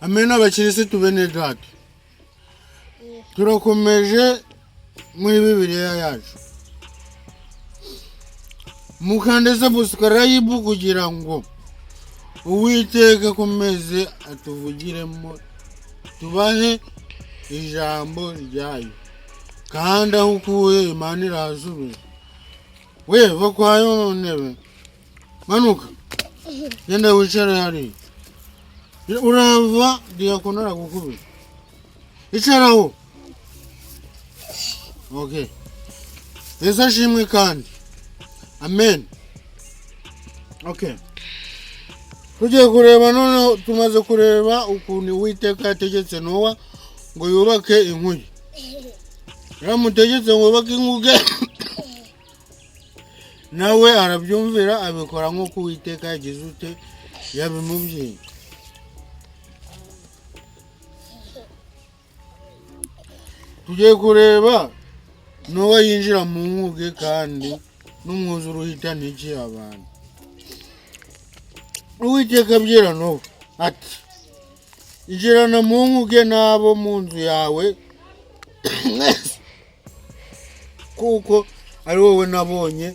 Amen. Abakirisitu bene data, turakomeje muri Bibiliya yacu. Mukande subscribe kugira ngo Uwiteka akomeze atuvugiremo, tubahe ijambo ryayo, kandi aho ukuye Imana irahasubiza. We va kwayo mu ntebe, manuka, genda wicare hariya. Urava diyakoni aragukubita. Icaraho. Okay, Yesu ashimwe kandi amen. Okay, tugiye kureba noneho. Tumaze kureba ukuntu Uwiteka yategetse Nowa ngo yubake inkuge. Yaramutegetse ngo yubake inkuge, nawe arabyumvira, abikora nk'uko Uwiteka yagize ute? Yabimubwiye. Tugiye kureba Nowa yinjira mu nkuge kandi n'umwuzure uhitana iki? Abantu. Uwiteka abwira Nowa ati: "Injirana mu nkuge n'abo mu nzu yawe mwese, kuko ari wowe nabonye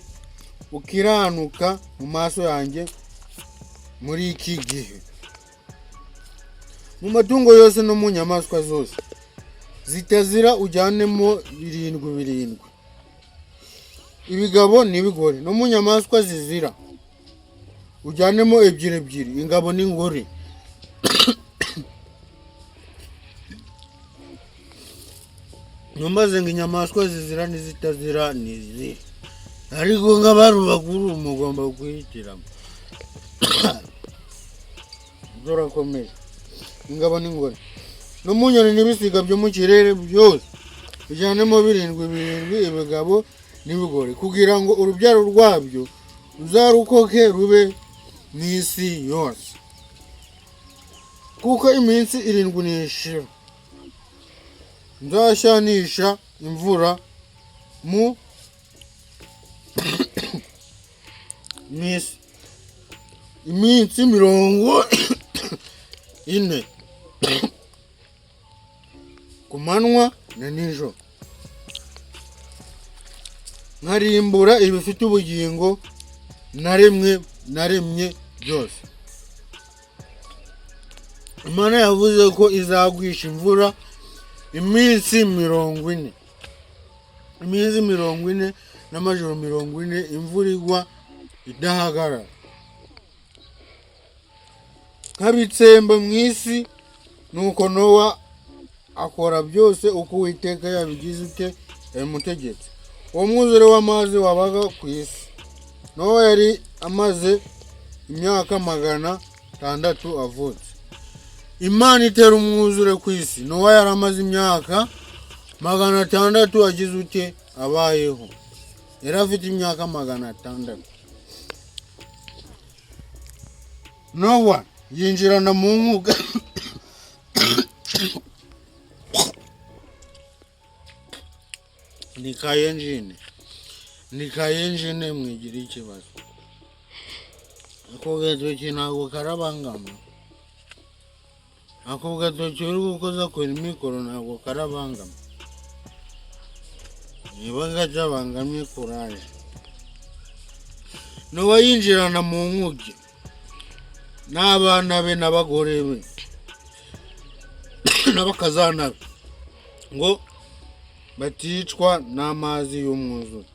ukiranuka mu maso yanjye muri iki gihe. Mu matungo yose no mu nyamaswa zose zitazira ujyanemo birindwi birindwi, ibigabo n'ibigore, no mu nyamaswa zizira ujyanemo ebyiri ebyiri, ingabo n'ingore." Ntumbaze ngo inyamaswa zizira n'izitazira ni izihe, ariko nk'abantu bakuru mugomba kwihitiramo. Turakomeje. Ingabo n'ingore, no mu nyoni n'ibisiga byo mu kirere byose ujyanemo birindwi birindwi, ibigabo n'ibigore, kugira ngo urubyaro rwabyo ruzarokoke rube mu isi yose. Kuko iminsi 70 nishira nzashyanisha imvura mu isi iminsi 40, ku manywa na nijoro, nkarimbura ibifite ubugingo naremwe naremye byose. Imana yavuze ko izagwisha imvura iminsi 40, iminsi 40 n'amajoro 40, imvura igwa idahagarara, nkabitsemba mu isi. Nuko Nowa akora byose uko Uwiteka yabigize ute? Yabimutegetse. Uwo mwuzure w'amazi wabaga ku isi, Nowa yari amaze imyaka 600 avutse. Imana itera umwuzure ku isi, Nowa yari amaze imyaka 600 agize ute? Abayeho. Yari afite imyaka 600. Nowa yinjirana mu nkuge ni kayenjine, ni kayenjine, mwigira ikibazo. Ako gatoki ntabwo karabangama. Ako gatoki uri gukoza kuri mikoro ntabwo karabangama. Niba katabangamye, kuraje. Nowa yinjirana mu nkuge n'abana be n'abagore be n'abakazana be ngo baticwa n'amazi y'umwuzure.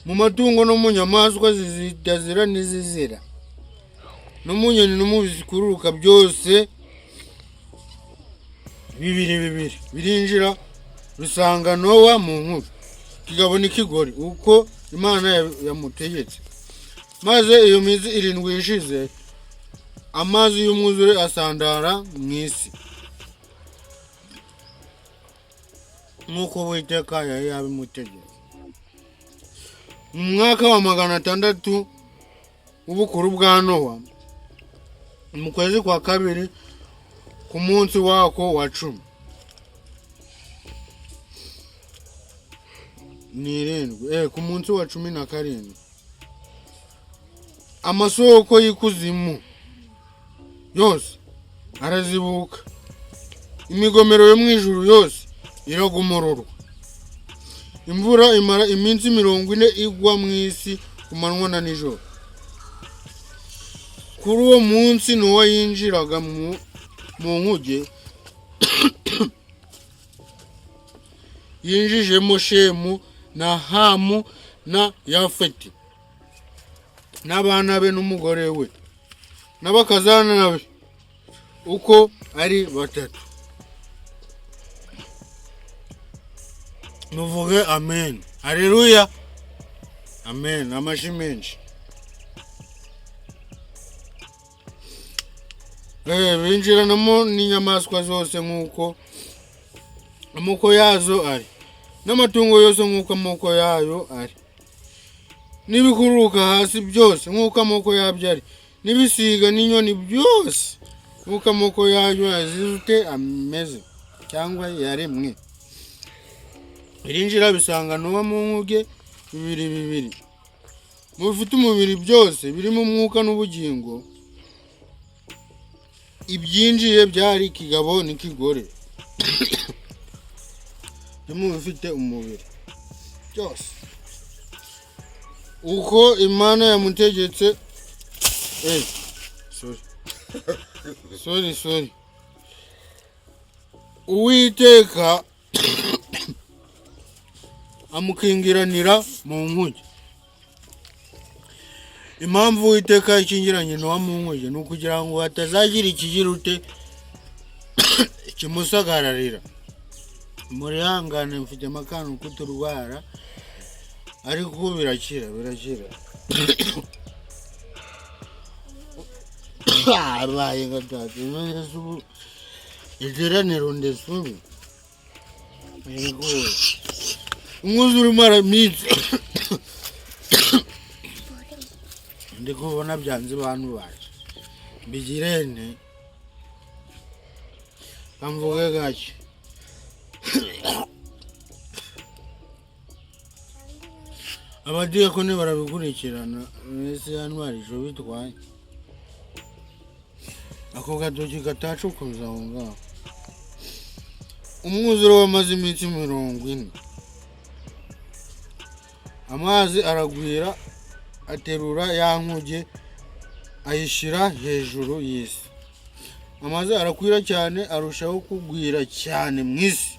Mu matungo no mu nyamaswa zitazira n'izizira, no mu nyoni no mu bikururuka byose, bibiri bibiri birinjira bisanga Nowa mu nkuge, ikigabo n'ikigore, uko Imana yamutegetse. Maze iyo minsi 70 ishize, amazi y'umwuzure asandara mu isi nk'uko Uwiteka yari yabimutegetse. Mu mwaka wa 600 w'ubukuru bwa Nowa, mu kwezi kwa kabiri, ku munsi wako wa 17, ku munsi wa 17, amasoko y'ikuzimu yose Arazibuka, imigomero yo mu ijuru yose iragomororwa. Imvura imara iminsi 40 igwa mu isi ku manywa na nijoro. Kuri uwo munsi Nowa yinjiraga mu nkuge, yinjijemo Shemu na Hamu na Yafeti n'abana be n'umugore we n'abakazana be uko ari batatu. Muvuge amen, haleluya, amen. Amashi menshi. Binjiranamo n'inyamaswa zose nk'uko amoko yazo ari, n'amatungo yose nk'uko amoko yayo ari, n'ibikururuka hasi byose nk'uko amoko yabyo ari, n'ibisiga n'inyoni byose nk'uko amoko yayo yazizute ameze cyangwa yaremwe. Birinjira bisanga Nowa mu nkuge bibiri bibiri, mu bifite umubiri byose birimo umwuka n'ubugingo. Ibyinjiye byari ikigabo n'ikigore byo mu bifite umubiri byose, uko Imana yamutegetse. Sorry. Uwiteka amukingiranira mu nkuge. Impamvu Uwiteka yakingiranye Nowa mu nkuge ni ukugira ngo hatazagira ikigira ute kimusagararira. Murihangane, mfite akantu k'uturwara, ariko birakira. Abaye gatatu ubu iteraniro ndesubi umwuzure umara iminsi. Ndi kubona byanze bantu baje mbigirene kamvuge gake. Abadiyakoni barabikurikirana mwese hano hari ijo bitwaye ako gatoki katacukuza aho ngaho. Umwuzure wamaze iminsi 40, amazi aragwira aterura ya nkuge ayishyira hejuru y'isi. Amazi arakwira cyane, arushaho kugwira cyane mu isi.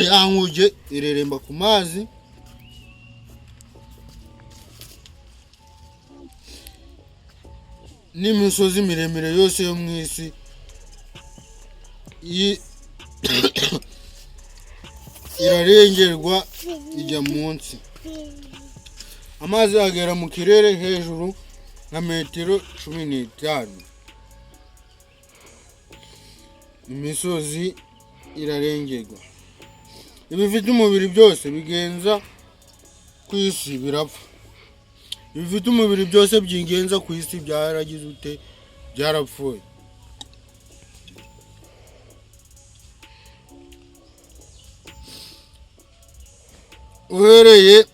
Ya nkuge ireremba ku mazi, n'imisozi miremire yose yo mu isi irarengerwa ijya munsi. Amazi agera mu kirere hejuru nka metero 15. Imisozi irarengerwa. Ibifite umubiri byose bigenza ku isi birapfa. Ibifite umubiri byose byingenza ku isi byaragize ute? Byarapfuye. Uhereye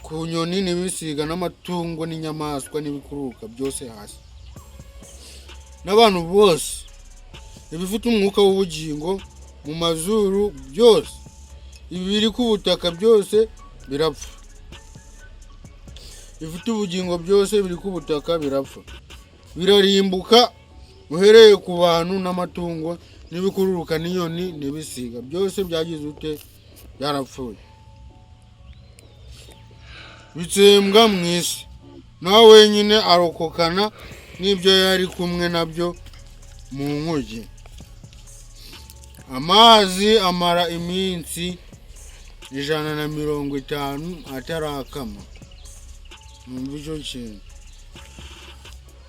ku nyoni n'ibisiga n'amatungo n'inyamaswa n'ibikururuka byose hasi, n'abantu bose, ibifite umwuka w'ubugingo mu mazuru byose, ibiri ku butaka byose birapfa. Ibifite ubugingo byose biri ku butaka birapfa, birarimbuka, uhereye ku bantu n'amatungo n'ibikururuka n'inyoni n'ibisiga byose byagize ute? Byarapfuye, bitsembwa mu isi. Nawe wenyine arokokana n'ibyo yari kumwe nabyo mu nkuge. Amazi amara iminsi 150 atarakama. Numva icyo kintu.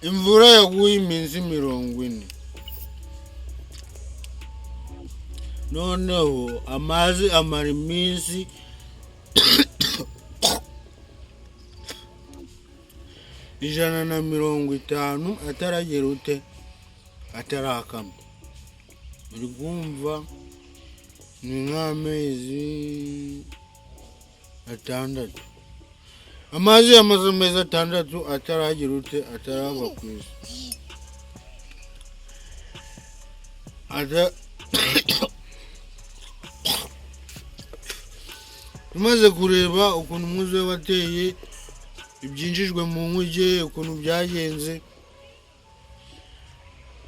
Imvura yaguye iminsi 40. Noneho amazi amara iminsi 150 ataragera ute? Atarakama. Uri kumva ni nk'amezi 6. Amazi yamaze amezi 6 ataragira ute? Atarava ku isi. ata tumaze kureba ukuntu umwuzure wateye, ibyinjijwe mu nkuge, ukuntu byagenze,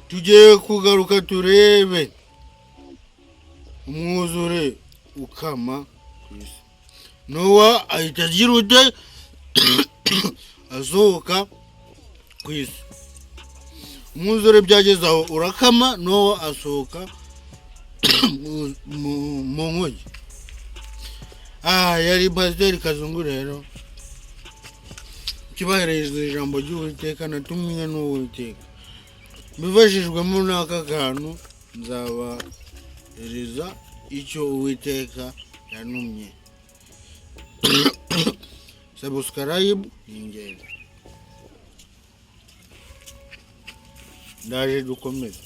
tugiye kugaruka turebe umwuzure ukama ku isi. Nowa ahita agira ute? Asohoka ku isi. Umwuzure byageze aho urakama, Nowa asohoka mu nkuge. Yari Pasiteri Kazungu rero kibahereza ijambo ry'Uwiteka natumwe n'Uwiteka, mbifashijwemo n'aka kantu nzabahereza icyo Uwiteka yantumye. Subscribe ni ingenzi. Ndaje dukomeze.